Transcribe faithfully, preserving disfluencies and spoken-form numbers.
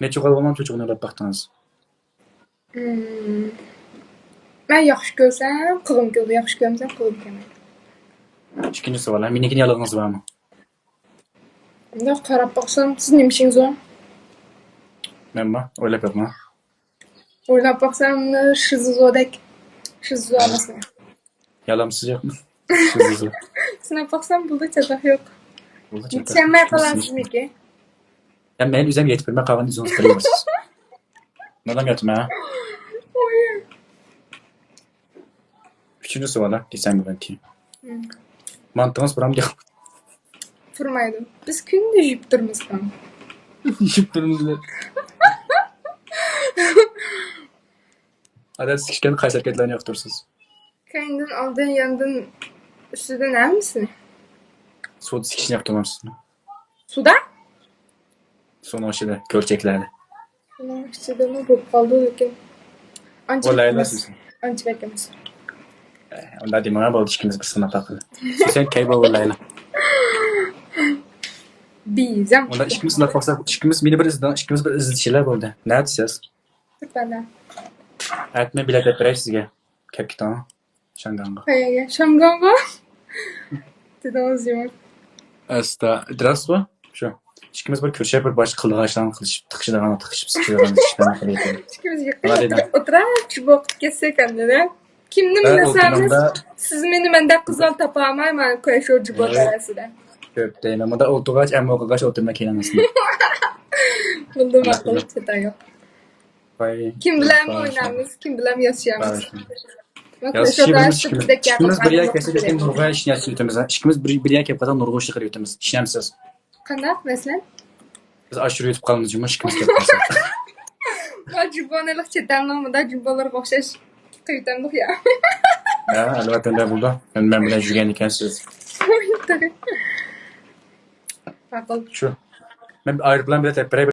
نەچچە ئوغۇل بالىنىڭ چوچۇقىنى ئويلاپ باقتىڭىز؟ مم. مەن ياخشى كۆرسەم، قىلغۇم كېلىدۇ. ياخشى كۆرمىسەم، قىلغۇم كەلمەيدۇ. ئىككىنچى سوئال، ھە، مېنىڭكىنى يالىغىڭىز بارمۇ؟ مۇنداق قاراپ باقسام، سىز نېمە ئىشىڭىز بار؟ مەنمۇ؟ ئويلاپ بېقىڭ. ئويلاپ باقسام، شىزوزودەك. شىزوزو ئەمەسمۇ؟ يالامسىز يوقمۇ؟ شىزوزو. سىناپ باقسام، بولدى، چاتاق يوق. بولدى، چاتاق. يېتىشەلمەي قالامسىزمىكى؟ يا، مەن ئۆزۈم يېتىپ بېرىمەن، قالغىنىنى ئۆزىڭىز قىلىۋېرىسىز. مادام ياتىمەن. ئۈچىنچى سوئال، دېسەم بۇلاركى. مم. مانتىڭىز پۇرامدۇ؟ پۇرمايدۇ. بىز كۈندە يېيىپ تۇرىمىز. يېيىپ تۇرىمىز. ئادەم سىكىشكەن قايسى ھەرىكەتلەرنى ياقتۇرىسىز؟ كەينىدىن، ئالدىن، ياندىن، ئۈستىدىن ھەممىسىنى. سۇدا سىكىشنى ياقتۇرمامسىزمۇ؟ سۇدا؟ سۇنىڭ ئىچىدە، كۆلچەكلەردە. سۇنىڭ ئىچىدىمۇ بولۇپ قالىدۇ، لېكىن ئانچە بەك ئەمەس. ئانچە بەك ئەمەس. ئۇنداق دېمەڭ، بولدى، ئىككىمىز بىر سىناپ باقىلى. سۈيسەن كەي بولغىلى. بىزەم. ئۇنداق ئىككىمىز سىناپ باقساق، ئىككىمىز مېنى بىر ئىزدەڭ، ئىككىمىز بىر ئىزدىشىلە بولدى. نەدىسىز؟ تۈركمەندە. ئەتە مەن بېلەت ئېلىپ بېرەي سىزگە. كەپ كېتىڭ. شاڭگاڭغا. قەيەرگە؟ شاڭگاڭغا؟ دېدىڭىز جۇمۇ. ئەستا، راستقۇ؟ شۇ. ئىككىمىز بىر كۆرۈشۈپ، بىر باشقا قىلىدىغان ئىشلارنى قىلىشىپ، تىقىشىدىغان، تىقىشىپ سىقىشىدىغان ئىشلارنى قىلىۋېتىۋېرىڭ. ئىككىمىز يېقىن ئولتۇرۇپ، ئولتۇرۇپ، جۇمۇ قىلىپ كەتسەك ئەمدى. كىمنى مىنەسەڭىز، سىز مېنى مەندەك قىزلار تاپالماي، مانا، كۆرۈشۈپ جۇمۇ دەۋەرسىدە. كۆپ دەيمەن. مۇندا ئولتۇرغاچ، ئەمما ئوقۇغاچ ئولتۇرماي كېلىڭىز. بۇندىن ماقۇل، چاتاق يوق. كىم بىلەن ئوينايمىز، كىم بىلەن ياشايمىز. ياز، ئىككىمىز بىر يەرگە كەلسەك، لېكىن نۇرغۇن ئىشنى ياخشى ئۆتىمىز. ئىككىمىز بىر، بىر يەرگە كەلسەك، نۇرغۇن ئىشنى ياخشى ئۆتىمىز. ئىشىنەمسىز؟ قانداق، مەسىلەن؟ بىز ئاشۇ يۇتۇپ قالىمىز جۇمۇ، ئىككىمىز كەپ قالساق. ما جۇبونىلىق چېتەلنىڭ مۇندا جۇبونلىرىغا ئوخشاش قىلىۋېتەمدۇق يا. ھە، ئەلۋەتتە، ئۇنداق بولىدۇ. مەن، مەن بىلەن يۈرگەن ئىكەنسىز. ماقۇل. شۇ. مەن ئايروپىلان بېلەت ئېلىپ بېرەي.